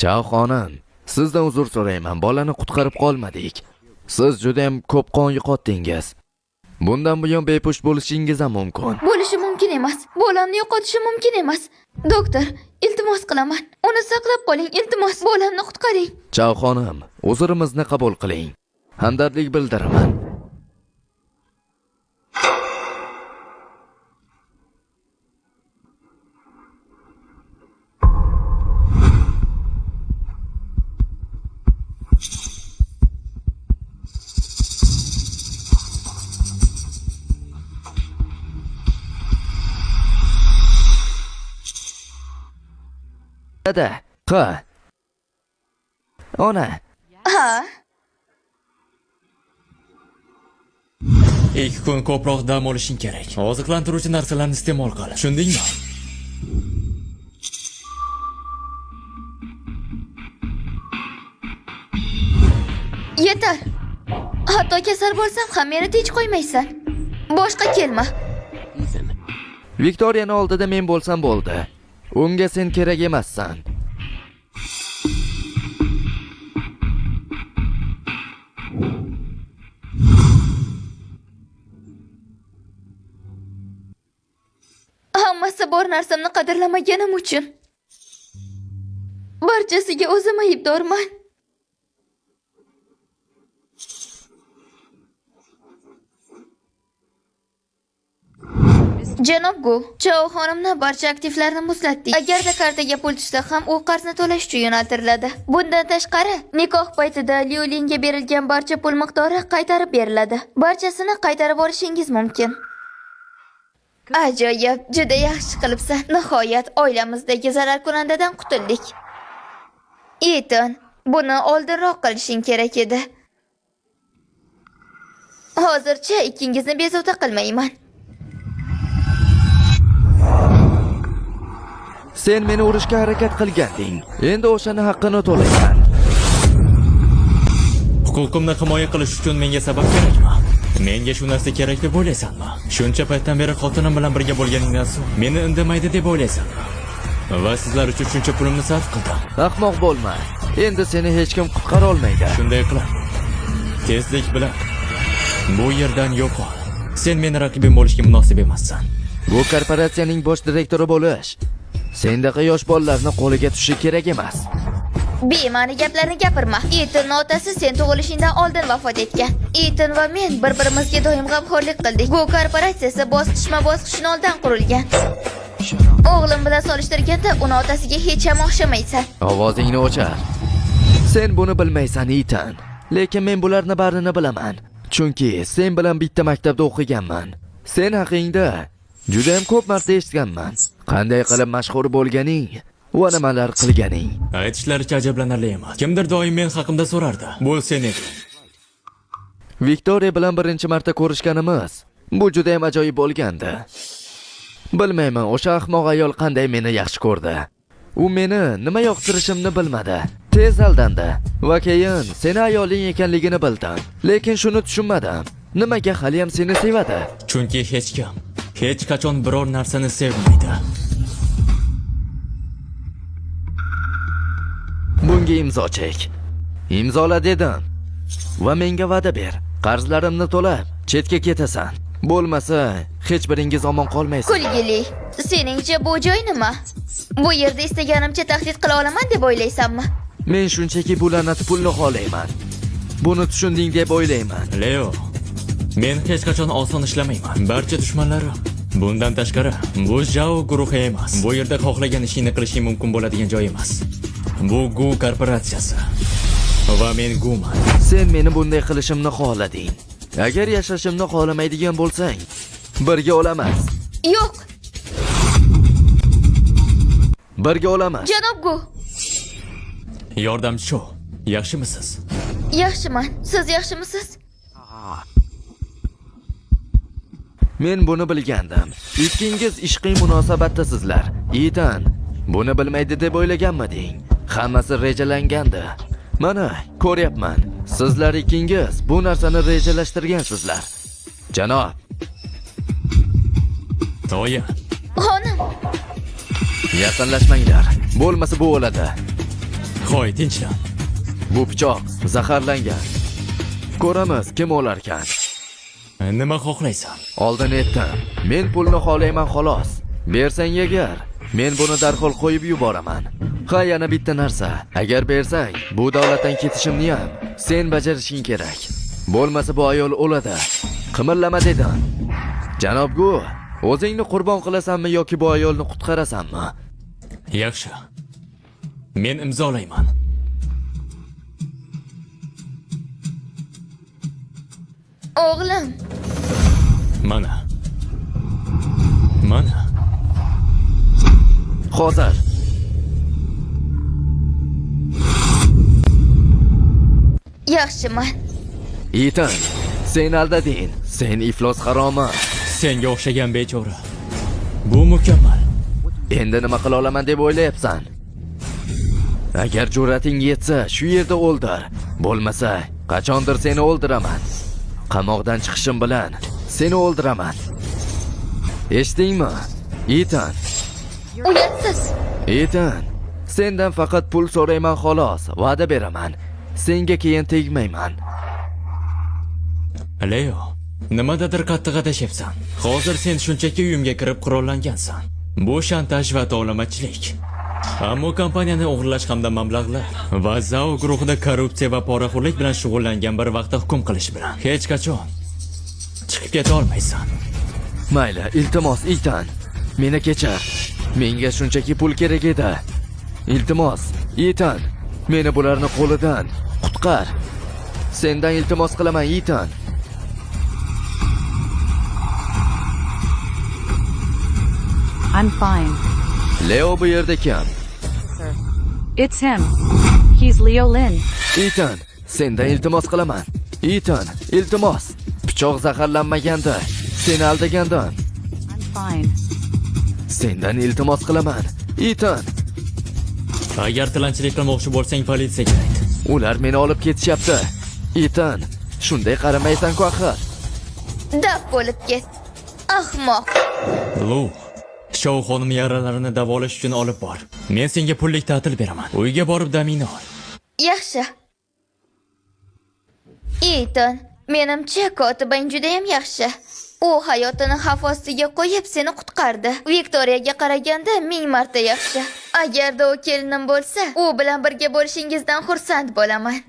Chao xonim, sizdan uzr so'rayman. Bolani qutqarib qolmadik. Siz juda ham ko'p qon yo'qotdingiz. Bundan buyon bepusht bo'lishingiz ham mumkin. Bo'lishi mumkin emas. Bolamni yo'qotishim mumkin emas. Doktor, iltimos qilaman. Uni saqlab qoling, iltimos. Bolamni qutqaring. Chao xonim, uzrimizni qabul qiling. Hamdardlik bildiraman. Dada, ha. Ona, Ha, 2 kun ko'proq dam olishing kerak. Oziqlantiruvchi narsalarni iste'mol qil. Tushundingmi? yetar. Hatto kasal bo'lsam ham meni tinch qo'ymaysan. Boshqa kelma. Viktoriyani oldida men bo'lsam bo'ldi. Unga sen kerak emassan. Hammasi bor narsamni qadrlamaganim uchun. Barchasiga o'zim aybdorman. Janob Gu, Chao xonimni barcha aktivlarini muzlatdik. Agarda kartaga pul tushsa ham u qarzni to'lash uchun yo'naltiriladi. Bundan tashqari, nikoh paytida Liu Linga berilgan barcha pul miqdori qaytarib beriladi. Barchasini qaytarib olishingiz mumkin. Ajoyib, juda yaxshi qilibsan. Nihoyat oilamizdagi zararkunandadan qutuldik. Ethan, buni oldinroq qilishing kerak edi. Hozircha ikkingizni bezovta qilmayman. Sen meni urishga harakat qilganding. Endi o'shani haqqini to'layman. Huquqimni himoya qilish uchun menga sabab kerakmi? Menga shu narsa kerak deb o'ylaysanmi? Shuncha paytdan beri xotinim bilan birga bo'lganingdan so'ng meni indamaydi deb o'ylaysanmi? Va sizlar uchun shuncha pulimni sarf qildim. Ahmoq bo'lma. Endi seni hech kim qutqara olmaydi. Shunday qilib, tezlik bilan bu yerdan yo'qol. Sen meni raqibim bo'lishga munosib emassan. Bu korporatsiyaning bosh direktori bo'lish sendaqa yosh bolalarni qo'liga tushishi kerak emas. Bema'ni gaplarni gapirma. Ethan otasi sen tug'ilishingdan oldin vafot etgan. Ethan va men bir-birimizga doim g'amxo'rlik qildik. Bu korporatsiyasi bosqichma-bosqich noldan qurilgan. O'g'lim bilan solishtirganda uni otasiga hech ham o'xshamaysan. Ovozingni o'chir. Sen buni bilmaysan, Ethan. Lekin men bularni barini bilaman. Chunki sen bilan bitta maktabda o'qiganman. Sen haqingda juda ham ko'p marta eshitganman. Qanday qilib mashhur bo'lganing va nimalar qilganing. Aytishlaricha ajablanarli emas. Kimdir doim men haqimda so'rardi. Bu sen eding. Viktoriya bilan birinchi marta ko'rishganimiz bu juda ham ajoyib bo'lgandi. Bilmayman, o'sha ahmoq ayol qanday meni yaxshi ko'rdi. U meni nima yoqtirishimni bilmadi. Tez aldandi va keyin seni ayoling ekanligini bildim. Lekin shuni tushunmadim. Nimaga haliyam seni sevadi? Chunki hech kim hech qachon biror narsani sevmaydi. Bunga imzo chek. Imzola dedim. Va menga va'da ber. Qarzlarimni to'lab, chetga ketasan. Bo'lmasa, hech biringiz omon qolmaysiz. Kulgili. Seningcha bu joy nima? Bu yerda istaganimcha tahdid qila olaman deb o'ylaysanmi? Men shunchaki bu la'nat pulni xohlayman. Buni tushunding deb o'ylayman. Leo, men hech qachon oson ishlamayman. Barcha dushmanlarim. Bundan tashqari, bu Jao guruhi emas. Bu yerda xohlagan ishingni qilishing mumkin bo'ladigan joy emas. Bu Gu korporatsiyasi. Va men Guman. Sen meni bunday qilishimni xohlading. Agar yashashimni xohlamaydigan bo'lsang, birga o'lamiz. Yo'q, Birga o'lamiz. janob Gu. Yordamchi Cho, yaxshimisiz? Yaxshiman. Siz yaxshimisiz? Men buni bilgandim. Ikkingiz ishqiy munosabatdasizlar. Ethan, buni bilmaydi deb o'ylaganmiding? Hammasi rejalangandi. Mana, ko'ryapman. Sizlar ikkingiz bu narsani rejalashtirgansizlar. Janob, Toya, Xonim, yaqinlashmanglar. Bo'lmasa bu o'ladi. Qo'y, tinchlan. Bu pichoq zaharlangan. Ko'ramiz kim olarkan. Nima xohlaysan? Oldin aytdim, men pulni xohlayman xolos. Bersang agar, men buni darhol qo'yib yuboraman. Ha, yana bitta narsa. Agar bersang, bu davlatdan ketishimni ham sen bajarishing kerak. Bo'lmasa bu ayol o'ladi. Qimirlama dedim. Janob Gu, o'zingni qurbon qilasanmi yoki bu ayolni qutqarasanmi? Yaxshi. Men imzolayman. O'g'lim, Mana. Mana. Hozir. Yaxshiman. Ethan, sen aldading. Sen iflos haromi. Senga o'xshagan bechora. Bu mukammal. Endi nima qila olaman deb o'ylayapsan? Agar jur'ating yetsa, shu yerda o'ldir. Bo'lmasa, qachondir seni o'ldiraman. Qamoqdan chiqishim bilan seni o'ldiraman. Eshitdingmi? Ethan, Uyatsiz. Ethan, sendan faqat pul so'rayman xolos, va'da beraman. Senga keyin tegmayman. Leo, nimadadir qattiq adashyapsan. Hozir sen shunchaki uyimga kirib qurollangansan. Bu shantaj va tovlamachilik. Ammo kompaniyani o'g'irlash hamda mablag'lar va Zao guruhida korrupsiya va poraxo'rlik bilan shug'ullangan bir vaqtda hukm qilish bilan hech qachon chiqib keta olmaysan. Mayli, iltimos, Ethan. Meni kechir. Menga shunchaki pul kerak edi. Iltimos, Ethan. Meni bularni qo'lidan qutqar. Sendan iltimos qilaman, Ethan. I'm fine. Leo bu yerda kim? It's him. He's Leo Lin. Ethan, sendan iltimos qilaman. Ethan, iltimos. Pichoq zaharlanmaganda, seni aldagandan. I'm fine. Sendan iltimos qilaman. Ethan, Agar tilanchilik qilmoqchi bo'lsang, politsiyaga ayt. Ular meni olib ketishyapti. Ethan, shunday qaramaysan-ku axir. Daf bo'lib ket. Ahmoq. Lu, Shou xonim yaralarini davolash uchun olib bor. Men senga pullik ta'til beraman. Uyga borib damingni ol. Yaxshi. Ethan, menimcha kotibang judayam yaxshi. U hayotini xavf ostiga qo'yib seni qutqardi. Viktoriyaga qaraganda ming marta yaxshi. Agarda u kelinim bo'lsa, u bilan birga bo'lishingizdan xursand bo'laman.